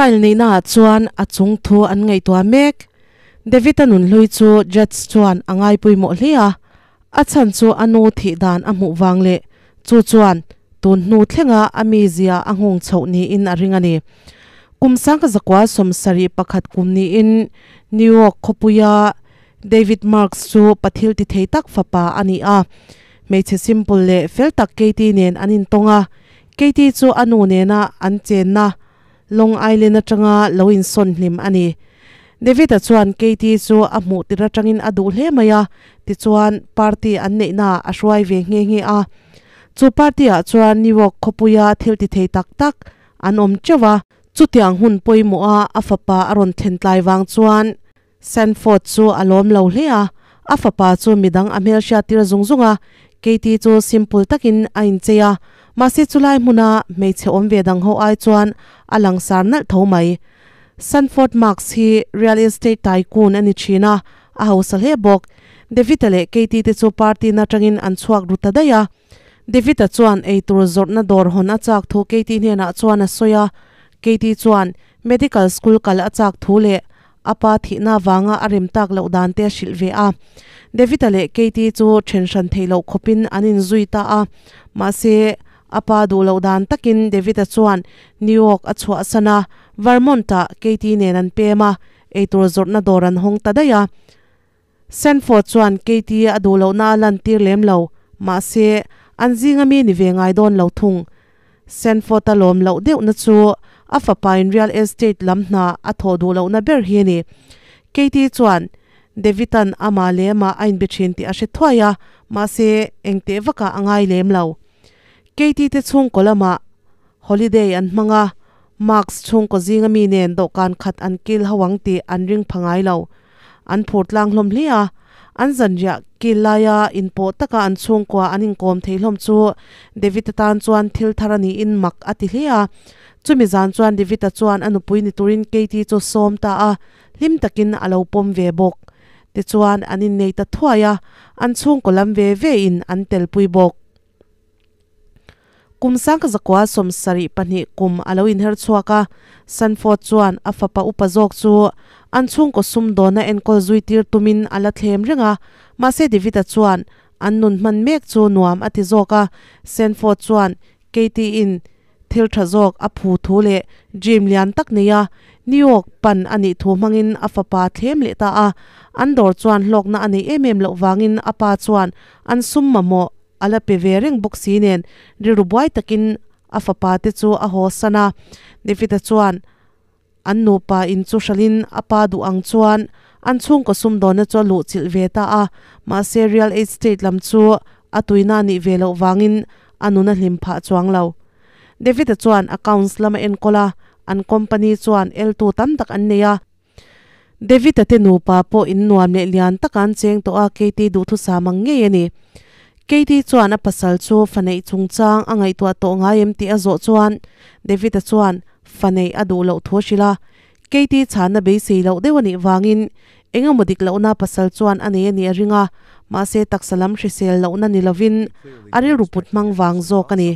Trial neihnaah chuan a chung thu an ngaihtuah mek. David-a nunhlui chu judge chuan a ngaipawimawh hle a, a chhan chu a nu thih dan a hmuh vang leh chu chuan tun hnu thlenga a mizia a nghawng chhoh niin a ring a ni. Kum sangka zakua 71 kum niin New York khawpuia David Marks chu pathil ti thei tak fapa a ni a, hmeichhe simple leh fel tak Katie nen an intawng a, Katie chu a nu nena an chenna Long Island atanga lo insawn hlim a ni. David-a chuan Katie chu a hmuh tir atangin a duh hle mai a, tichuan party an neihnaah a hruai ve nghe nghe a. Chu party-ah chuan New York khawpuia thil ti thei tak tak an awm teuh a. Chutiang hun pawimawha a fapa a rawn thlen tlai vang chuan Sanford chu a lawm lo hle a, a fapa chu midang a hmelhriat tir zung zung a, Katie chu simple takin a inchei a, mahse chulai hmuna hmeichhe awm ve dang ho ai chuan a langsar nalh tho mai. Sanford Marks hi real estate tycoon a ni thin a, a hausa hle bawk. David-a leh Katie te chu party na atangin an chhuak ru ta daih a. David-a chuan eitur zawrhna dawr hawn a chak thu Katie hnenah chuan a sawi a, Katie chuan medical school kal a chak thu leh A pa thihna vanga a rem tak loh dan te a hrilh ve a. David-a leh Katie chu then hran theih loh khawpin an inzui ta a. Mahse, a pa duh loh dan takin David-a chuan New York a chhuahsan a, Vermont-ah Katie nen an pem a, eitur zawrhna dawr an hawng ta daih a. Sanford chuan Katie a duh lohna a lantir lem lo, mahse, an zinga mi ni ve ngai dawn lo thung. Sanford-a lawm loh deuhna chu a fapain real estate lam hna a thawh duh lohna ber hi a ni. Katie chuan David-a'n amah leh amah a inbe thin tih a hre thuai a, mahse, engteh vakah a ngai lem lo. Katie te chhungkaw lamah holiday an hmang a, Marks chhungkaw zinga mi nen dawhkan khat an kil ho ang tih an ring pha ngai lo. An phur tlang hlawm hle a, an zanriah kil laia inpawh taka an chhungkua an inkawm thei hlawm chu David-a tan chuan thil thar a niin mak a ti hle a. Chumi zan chuan David-a chuan a nupui ni turin Katie chu sawm ta a, hlim takin a lo pawm ve bawk. Tichuan an innei ta thuai a, an chhungkaw lam ve ve in an telpui bawk. Kum sangka zakua 72 kum a lo inher chhuak a, Sanford chuan a fapa upa zawk chu an chhungkaw sum dawna enkawl zui tir tumin a la thlem reng a, mahse David-a chuan an nun hman mek chu nuam a ti zawk a, Sanford chuan Katie-in thil tha zawk a phu thu leh dream lian tak nei a, New York pan a nih thu hmangin a fapa thlem leh ta a, an dawr chuan hlawkna a nei em em loh vangin a pa chuan an sum mamawh A la pe ve reng bawk si nen rilru buai takin a fapa te chu a haw san a. David-a chuan an nupa in chu hralhin a pa duh ang chuan an chhungkaw sumdawnna chu a luh chilh ve ta a, mahse real estate lam chu a tuina a nih ve loh vangin a nun a hlim phah chuang lo. David-a chuan accounts lam a enkawl a, an company chuan eltu tam tak an nei a. David-a te nupa pawh in nuam leh lian taka an cheng tawh a, Katie duhthusam ang ngei a ni. Katie chuan a pasal chu fa neih chungchang a ngaihtuah tawh ngai em tih a zawh chuan David-a chuan fa neih a duh loh thu a hrilh a. Katie chhanna beisei loh deuh a nih vangin eng emaw dik lohna pasal chuan a nei a nih a ring a, mahse taksa lam hrisel lohna ni lovin a rilru put hmang vang zawk a ni.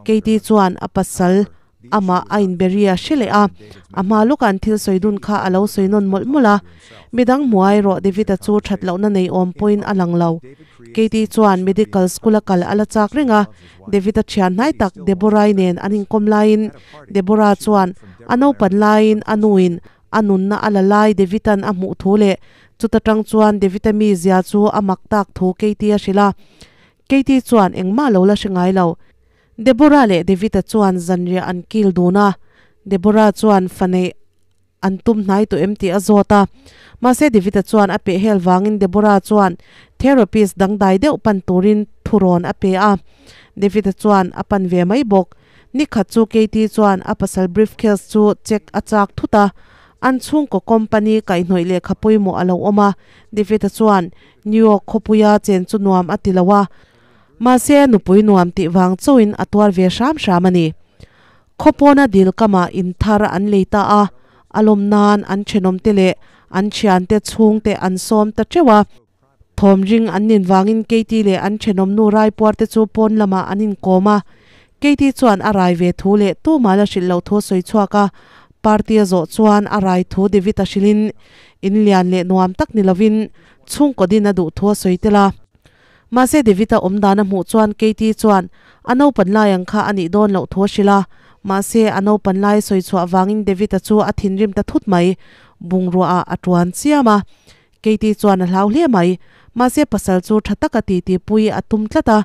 Katie chuan a pasal Amah a inberi a hre leh a, a hma lawkah an thil sawi dun kha a lo sawi nawn mawlh mawlh a. Midang hmuai erawh David-a chu that lohna nei awm pawhin a lang lo. Katie chuan medical school a kal a la chak reng a, David-a thian hnai tak Deborah-i nen an inkawm laiin Deborah chuan a naupan laiin a nuin a nunna a la lai David-a'n a hmuh thu leh chuta tang chuan David-a mizia chu a mak tak thu Katie a hrilh a. Katie chuan engmah lo la hre ngai lo. Deborah leh David-a chuan zanriah an kil dun a, Deborah chuan fa neih an tum hnai tawh em tih a zawt a. Mahse David-a chuan a pehhel vangin Deborah chuan therapist dangdai deuh pan turin thurawn a pe a. David-a chuan a pan ve mai bawk. Nikhat chu Katie chuan a pasal briefcase chu check a chak thut a, an chhungkaw company kaihhnawih lehkha pawimawh a lo awm a. David-a chuan New York khawpuia chen chu nuam a ti lo a. Mahse, nupui nuam tih vang chauhin a tuar ve hram hram a ni. Khawpawna dil kamah in thar an lei ta a, a lawm nan an thenawmte leh an thiante chhungte an sawm ta teuh a. Thawm ring an nin vangin Katie leh an thenawmnu raipuarte chu pawn lamah an inkawm a. Katie chuan a rai ve thu leh tumah la hrilh loh thu a sawi chhuak a. party a zawh chuan a rai thu David-a hrilhin in lian leh nuam tak ni lovin chhungkaw din a duh thu a sawi tel a. Mahse David-a awm dan a hmuh chuan Katie chuan a naupan lai ang kha a nih dawn loh thu a hrilh a. Mahse a naupan lai sawi chhuah vangin David-a chu a thinrim ta thut mai. Bungrua ah a tuan chiam a. Katie chuan a hlau hle mai. Mahse pasal chu tha taka titi pui a tum tlat a.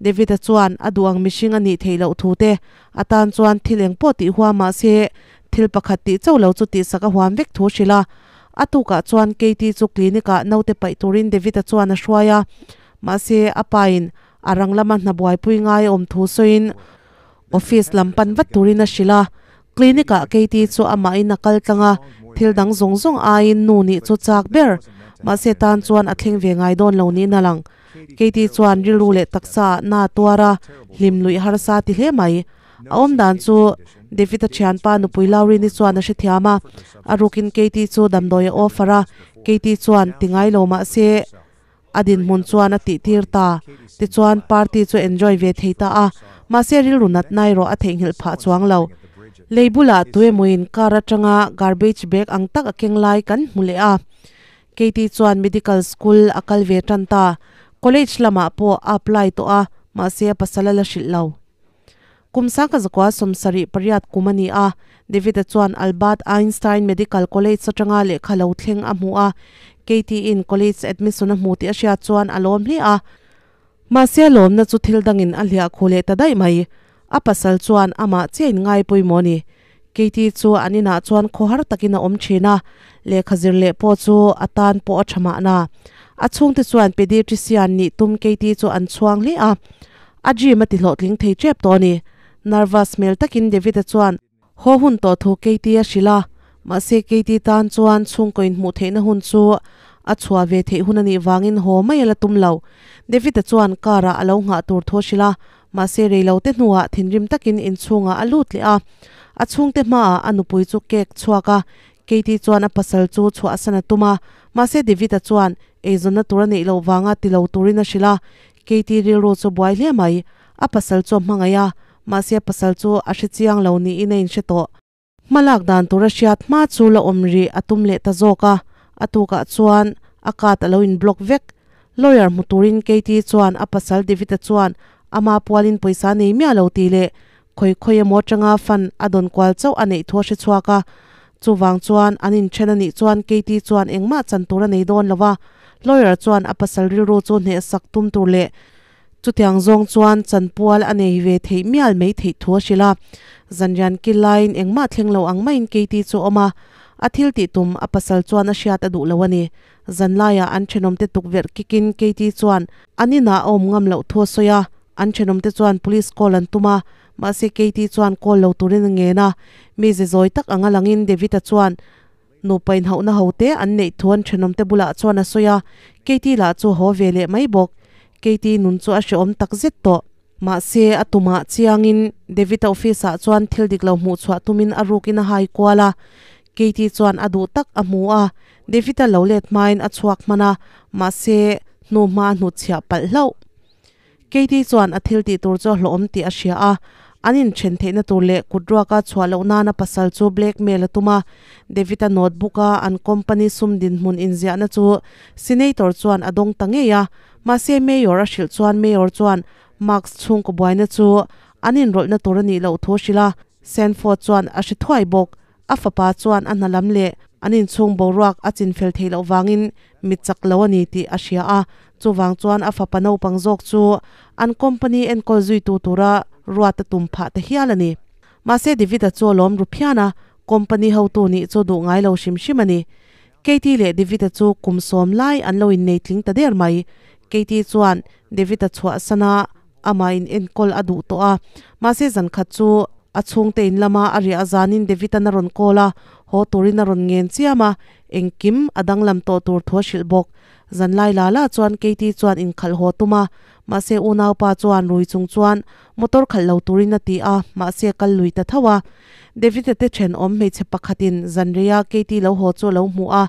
David-a chuan a duh ang mihring a nih theih loh thu te a tan chuan thil eng pawh tih huam mahse thil pakhat tih chauh lo chu tihsak a huam vek thu a hrilh a. A tukah chuan Katie chu clinic ah naute paih turin David-a chuan a hruai a. Mahse a pa in a rang lama hna buaipui ngai a awm thu sawiin office lam pan vat turin a hrilh a. Clinic ah Katie chu amahin a kal tlang a, thil dang zawng zawng aiin nu nih chu chak ber. Mahse tan chuan a thleng ve ngai dawn lo niin a lang. Katie chuan rilru leh taksa ah na tuar a, hlim luih harsa ti hle mai. A awm dan chu David-a thianpa nupui Laurini chuan a hrethiam a, a rukin Katie chu damdawi a offer a, Katie chuan ti ngai lo mah se a dinhmun chuan a tih tir ta. Tichuan party chu enjoy ve thei ta a, mahse rilru natna erawh a theihnghilh phah chuang lo. Lei bulah tuemawin car atanga garbage bag ang tak a keng lai kan hmu leh a. Katie chuan medical school a kal ve tan ta. College lamah pawh a apply tawh a, mahse a pasal a la hrilh lo. Kum sangka zakua 78 kum a ni a, David-a chuan Albert Einstein Medical College atanga lehkha lo thleng a hmu a, Katie-in college admission a hmu tih a hriat chuan a lawm hle a. Mahse a lawmna chu thil dangin a hliah khu leh ta daih mai. A pasal chuan amah chiah in ngai pawimawh a ni. Katie chu an inah chuan khawhar takin a awm thin a, lehkha zir leh pawh chu a tan pawh a tha mahna. A chhungte chuan pediatrician nih tum Katie chu an chhuang hle a. A dream a ti hlawhtling thei tep tawh a ni. Nervous hmel takin David-a chuan haw hun tawh thu Katie a hrilh a, mahse Katie tan chuan chhungkaw inhmuh theihna hun chu a chhuah ve theih hun a nih vangin haw mai a la tum lo. David-a chuan car-ah a lo nghah tur thu a hrilh a, mahse reilote hnuah thinrim takin inchhungah a lut leh a. A chhungte hmaah a nupui chu cake chhuak a, Katie chuan a pasal chu chhuahsan a tum a, mahse David-a chuan eizawnna tur a neih loh vanga ti lo turin a hrilh a, Katie rilru chu buai hle mai. A pasal chu a hmangaih a, mahse a pasal chu a hre chiang lo niin a inhre tawh. Hmalak dan tur a hriat hma chu la awm rih a tum leh ta zawk a, a tukah chuan a card a lo in block vek. Lawyer hmu turin Katie chuan a pasal David-a chuan ama pualin pawisa nei miah lo tih leh khawi khawi emaw atanga fund a dawn kual chauh a neih thu a hre chhuak a. Chuvang chuan an inthen a nih chuan Katie chuan engmah chan tur a nei dawn lo a, lawyer chuan a pasal rilru chu hnehsak tum tur leh chutiang zawng chuan chanpual a nei ve theih mial mai theih thu a hrilh a. Zanrian kil laiin engmah thleng lo ang maiin Katie chu a awm a, a thil tih tum a pasal chuan a hriat a duh lo a ni. Zanlaiah an thenawmte tukverh kikin Katie chuan an inah a awm ngam loh thu a sawi a, an thenawmte chuan police call an tum a, Mahse Katie chuan call lo turin a ngen a, mi ze zawi tak anga langin David-a chuan nupa inhauhna ho te an neih thu an thenawmte bulah chuan a sawi a, Katie lah chu haw ve leh mai bawk. Katie nun chu a hrehawm tak zet tawh. Mahse a tumah chiangin David-a office ah chuan thil dik lo hmuh chhuah tumin a rukin a hai kual a, Katie chuan a duh tak a hmu a, David-a lo let hmain a chhuak hman a, mahse hnuhma a hnutchhiah palh hlauh. Katie chuan a thil tih tur chu a hlawhawm tih a hria a, an inthen theihna tur leh kut ruaka chhuah loh nana pasal chu blackmail a tum a. David-a notebook a an company sum dinhmun inziahna chu Senator chuan a dawng ta ngei a, mahse Mayor a hrilh chuan Mayor chuan Marks chhungkaw buaina chu an inrawlhna tur a nih loh thu a hrilh a, Sanford chuan a hre thuai bawk. A fapa chuan a hna lam leh an inchhung boruak a chinfel theih loh vangin mi chak lo a ni tih a hria a, chuvang chuan a fapa naupang zawk chu an company enkawl zuitu tura ruat a tum phah ta hial a ni. Mahse David-a chu a lawm ru phian a, company hotu nih chu duh ngai lo hrim hrim a ni. Katie leh David-a chu kum sawm lai an lo innei tling ta der mai. Katie chuan David-a chhuahsan a Amah in enkawl a duh tawh a, mahse zan khat chu a chhungte in lama a riah zanin David-an a rawn call a, haw turin a rawn ngen chiam a, engkim a danglam tawh tur thu a hrilh bawk. Zan lai la la chuan Katie chuan inkhalh haw tum a, mahse unaupa chuan rui chung chuan motor khalh lo turin a ti a, mahse a kal lui ta tho a. David-a te thenawm hmeichhe pakhatin zanreia Katie lo haw chu a lo hmu a,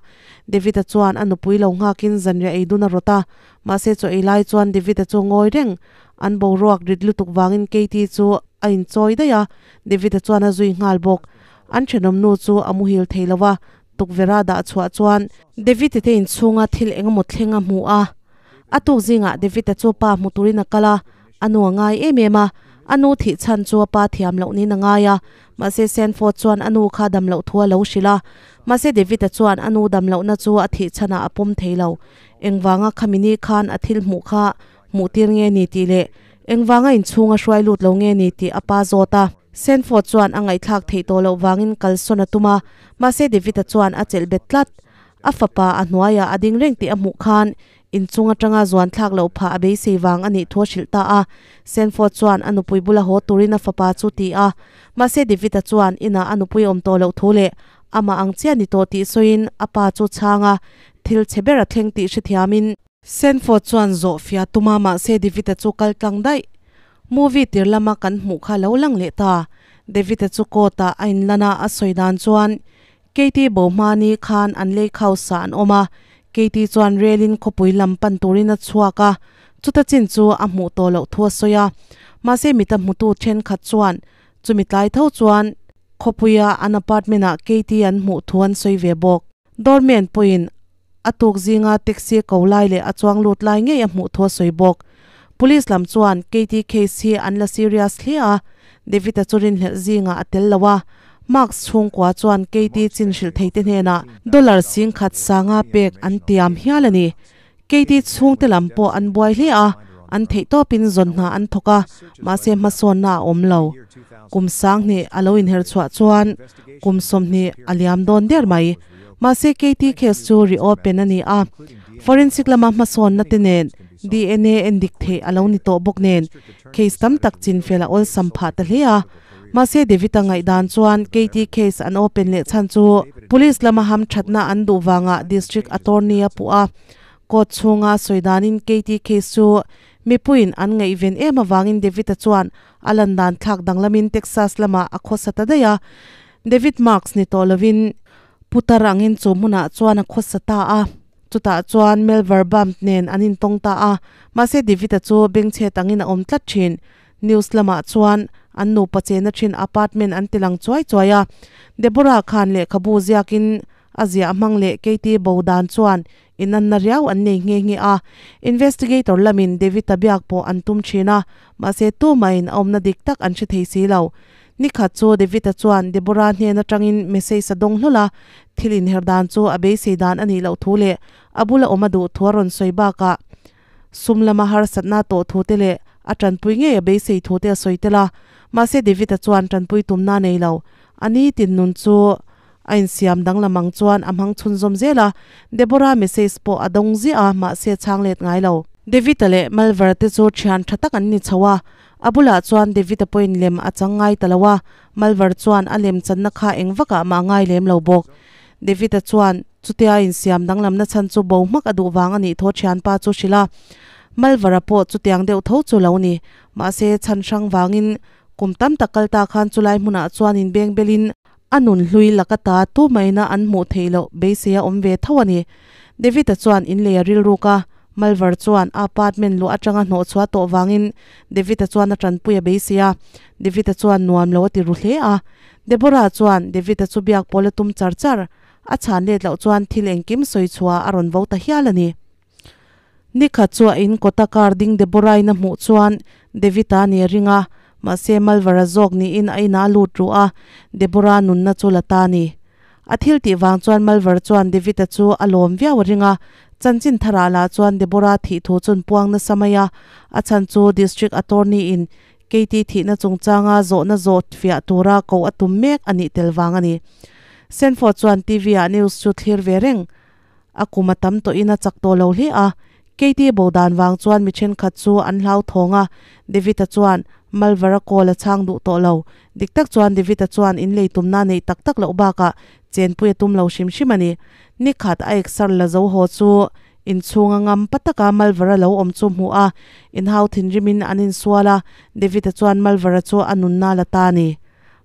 David-a chuan a nupui lo nghakin zanriah ei dun a rawt a, Mahse chaw ei lai chuan David-a chu ngawi reng. An boruak rit lutuk vangin Katie chu a inchawi daih a, David-a chuan a zui nghal bawk. An thenawm nu chu a muhil thei lo a, tukverh a dah chhuah chuan David-a te inchhunga thil eng emaw thleng a hmu a. A tuk zingah David-a chu pa hmu turin a kal a, a nu a ngai em em a, a nu thih chhan chu a pa thiam loh niin a ngai a, mahse Sanford chuan a nu kha dam loh thu a lo hrilh a, mahse David-a chuan a nu dam lohna chu a thih chhanah a pawm thei lo. Engvanga khami ni khan a thil hmuh kha hmuh tir nge ni tih leh engvanga inchhunga hruai lut lo nge ni tih a pa zawt a. Sanford chuan a ngaihthlak theih tawh loh vangin kalsawn a tum a, mahse David-a chuan a chelh bet tlat. A fapa a hnuaiah a ding reng tih a hmuh khan inchung atanga zuan thlak loh phah a beisei vang a nih thu a hrilh ta a. Sanford chuan a nupui bula haw turin a fapa chu ti a, mahse David-a chuan inah a nupui awm tawh loh thu leh amah ang chiah ni tawh tih sawiin a pa chu chhang a, thil chhe ber a thleng tih hrethiamin. Sanford chuan zawh fia tum a, mahse David-a chu kal tlang daih. Movie tir lama kan hmuh kha lo lang leh ta. David-a chu court ah a inlan a, a sawi dan chuan Katie Bohmani khan an lake house ah an awm a, Katie chuan rel in khawpui lam pan turin a chhuak a, chuta chin chu a hmuh tawh loh thu a sawi a. Mahse mita hmutu thenkhat chuan chumi tlai tho chuan khawpuia an apartment ah Katie an hmuh thu an sawi ve bawk. Doorman pawhin A tuk zinga taxi ko lai leh a chuang lut lai ngei a hmuh thu a sawi bawk. Police lam chuan Katie case hi an la serious hle a, David-a chu rinhlelh zingah a tel lo a. Marks chhungkua chuan Katie chin hrilh theite hnenah dollar singkhat sanga pek an tiam hial a ni. Katie chhungte lam pawh an buai hle a, an theihtawpin zawn hna an thawk a, mahse hmasawnna a awm lo. Kum sanghnih a lo inher chhuah chuan kum 20 a liam dawn der mai. Mahse Katie case chu reopen a ni a, forensic lama hmasawnna te nen DNA en dik theih a lo ni tawh bawk nen case tam tak chinfel a awlsam phah ta hle a. Mahse David-a ngaihdan chuan Katie case an open leh chhan chu police lama hamthatna an duh vangah district attorney a puh a. Court chhunga sawi danin Katie case chu mipuiin an ngaihven em avangin David-a chuan a lan dan thlak danglamin Texas lamah a khawsa ta daih a. David Marks ni tawh lovin Putar angin chu hmunah chuan a khawsa ta a, chutah chuan Melver Bump nen an intawng ta a, mahse David-a chu bengchhet angin a awm tlat thin. News lamah chuan an nupa chena thin apartment an ti lang chuai chuai a, Deborah khan lehkhabu ziakin a ziah hmang leh Katie bo dan chuan inanna riau an nei nghe nghe a, investigator lamin David-a biak pawh an tum thin a, mahse tumahin a awmna dik tak an hre thei si lo. Ni khat chu David-a chuan Deborah hnen atangin message a dawng hlawl a, thil inher dan chu a beisei dan a nih loh thu leh a bula awm a duh thu a rawn sawi bakah sum lama harsatna tawh thu te leh a tanpui ngei a beisei thu te a sawi tel a. Mahse David-a chuan tanpui tumna a nei lo. A ni tin nun chu a insiam danglam ang chuan a hmang chhunzawm zel a, Deborah message pawh a dawng ziah a, mahse a chhang let ngai lo. David-a leh Malvar te chu thian tha tak an ni chho a, A bulah chuan David-a pawhin lem a chang ngai ta lo a, Malvar chuan a lem channa kha eng vakah mah a ngai lem lo bawk. David-a chuan chutia insiam danglamna chhan chu bo hmak a duh vang a nih thaw thianpa chu hrilh a. Malvar-a pawh chutiang deuh tho chu lo ni. Mahse, chhan hrang vangin kum tam tak kal ta khan chulai hmunah chuan inbeng belin a nun hlui laka ta tu maina an hmuh theih loh beisei a awm ve tho a ni. David-a chuan inlei a rilruk a, Malvar chuan a apartment luah atanga hnawh chhuah tawh vangin David-a chuan a tanpui a beisei a, David-a chuan nuam lo a ti ru hle a. Deborah chuan David-a chu biak pawl a tum char char, a chhan let loh chuan thil engkim sawi chhuah a rawn vo ta hial a ni. Nikhat chu a in kawta car ding Deborah-in a hmuh chuan David-a ni a ring a, mahse Malvar-a zawk niin a inah a lut ruh a, Deborah nunna chu la ta a ni. A thil tih vang chuan Malvar chuan David-a chu a lawm viau a ring a, chanchin tharah lah chuan Deborah thih thu chun puang nasa mai a, a chhan chu District Attorney-in Katie thihna chungchanga zawhna zawh fiah tura koh a tum mek a nih tel vang a ni. Sanford chuan TV-ah news chu thlir ve reng. A kum a tam tawhin a chak tawh lo hle a, Katie bo dan vang chuan mi thenkhat chu an hlauthawng a, David-a chuan Malvar-a call a chhang duh tawh lo. Dik tak chuan David-a chuan in lei tumna neih tak tak loh bakah chenpui a tum lo hrim hrim a ni. Nikhat a exer la zo haw chu inchhunga ngam pa taka Malvar-a lo awm chu hmuh a, inhau thinrimin an insual a, David-a chuan Malvar-a chu a nunna la ta a ni.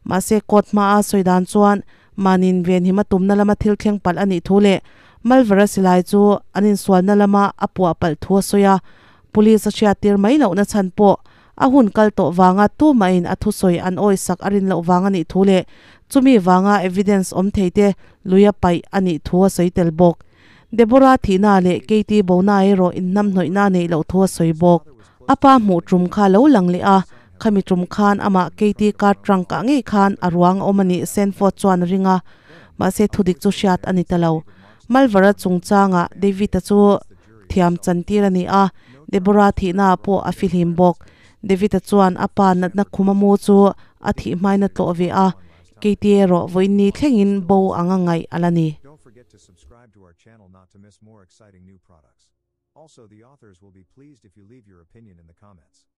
Mahse court hmaa sawi dan chuan Mahniin venhim a tumna lama thil thleng palh a nih thu leh Malvara silai chu an insualna lama a puah palh thu a sawi a, Police a hriattir mai lohna chhan pawh a hun kal tawh vanga tumahin a thusawi an awisak a rin loh vang a nih thu leh Chumi vanga evidence awm thei te luia paih a nih thu a sawi tel bawk. Deborah thihna leh Katie bona erawh inhnamhnawihna neih loh thu a sawi bawk. A pa hmuh tum kha lo lang leh a, khami tum khan amah Katie car trunk ah ngei khan a ruang a awm a nih Sanford chuan a ring a, mahse thudik chu hriat a ni ta lo. Malvara chungchangah David-a chu thiam chantir a ni a, Deborah thihna ah pawh a fihlim bawk. David-a chuan a pa natna khuma mu chu a thih hmain a tlawh ve a, Katie erawh vawiin ni thlengin bo anga ngaih a la ni. Also the authors will be pleased if you leave your opinion in the comments.